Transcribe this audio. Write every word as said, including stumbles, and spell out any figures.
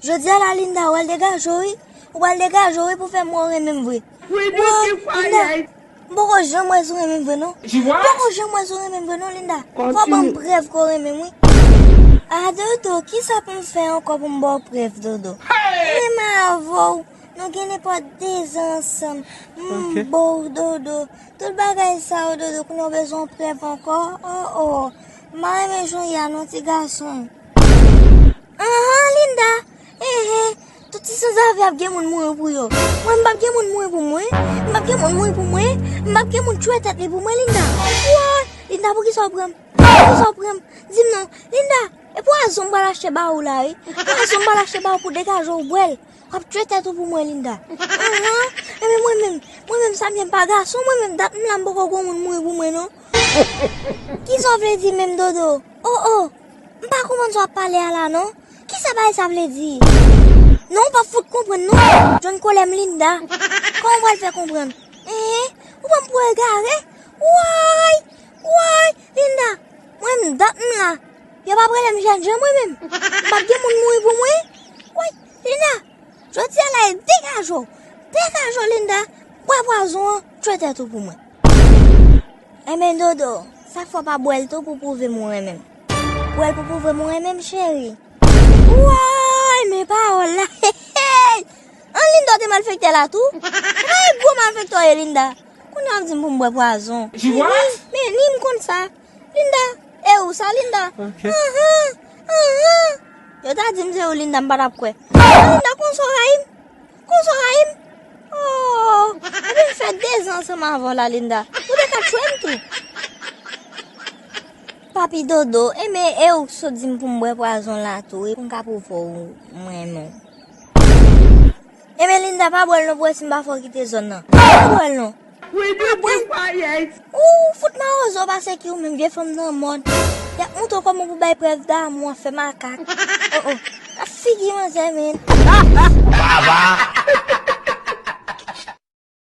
Jodi a la, Linda, w al degaje w, wi. Ou pral degaje w, wi, pou fè m wè w renmen m vre. Woy, Linda, m poko janm wè si w renmen m vre, non. M poko janm wè si w renmen m vre, non, Linda. Fò w ban m prèv ke w renmen m, wi. A, Dodo, kisa pou m fè ankò pou m ba w prèv, Dodo? M renmen avè w. Nou gen nenpòt de zan ansanm. M bo w, Dodo. Tout bagay sa yo, Dodo, kounye a w bezwen yon prèv ankò? Oh, oh. M pa renmen jan w ye a non, ti gason. Anhan, Linda. Enhen. Tout ti sanzave ap gen moun mouri pou yo. Mwen, m p ap gen moun mouri pou mwen. M p ap gen moun mouri pou mwen. M p ap gen moun tchwe tèt li pou mwen, Linda. Woy! Linda, poukisa w pran m? Poukisa w pran m? Di m non. Linda, e pwazon m pral achte ba ou la, wi. Pwazon m pral achte ba ou pou degaje w bwè l. W ap tchwe tèt ou pou mwen, Linda. Anhan. Ebyen mwen menm, mwen menm Samyè m pa gason, mwen menm dat m la m poko gon moun mouri pou mwen non. Kisa w vle di menm, Dodo? Oh, oh. M pa konprann sa w ap pale a la non. Kisa bagay sa vle di? Non, w p ap fout konprann non. Jwenn kolè m, Linda. Kòman w pral fè konprann? Enhen. Ou pran m pou egare? Woy! Woy! Linda, mwen menm dat m la. Yo p ap rele m jènjan mwen menm. M p ap gen moun mouri pou mwen. Woy, Linda, jodi a la e degaje w. Degaje w, Linda. Bwè pwazon an, tchwe tèt ou pou mwen. Enben, Dodo, sa fò pa bwè l tou pou pwouve m ou renmen m. Bwè l pou pwouve m ou renmen m, cheri. Woy, men pawòl la. Hey, hey. An, Linda, w te malfektè la tou? Woy, gwo malfektè w ye, Linda. Kounye a w ap di m pou m bwè pwazon. Men ni m konn sa. Linda, e ou sa, Linda? Anhan, anhan. Yo ta di m se ou, Linda, m pa t ap kwè. Linda, konsa w rayi m? Konsa w rayi m? Oh, epi m fè de zan ansanm avè w la, Linda. Ou te ka tchwe m tou. Papi Dodo, enben e ou k sot di m pou m bwè pwazon la tou, wi, pou m ka pwouve w mwen renmen w. Enben Linda, pa bwè l non, pou wè si m pa fè w kite zòn nan. Pa bwè l non. Pa bwè l. Ou fout mawozo pase ki ou menm, vye fanm nan mòd. Y ap montre w kòman pou bay prèv damou an, fè makak. Oh, oh. Gad figi manzè, men. Baba.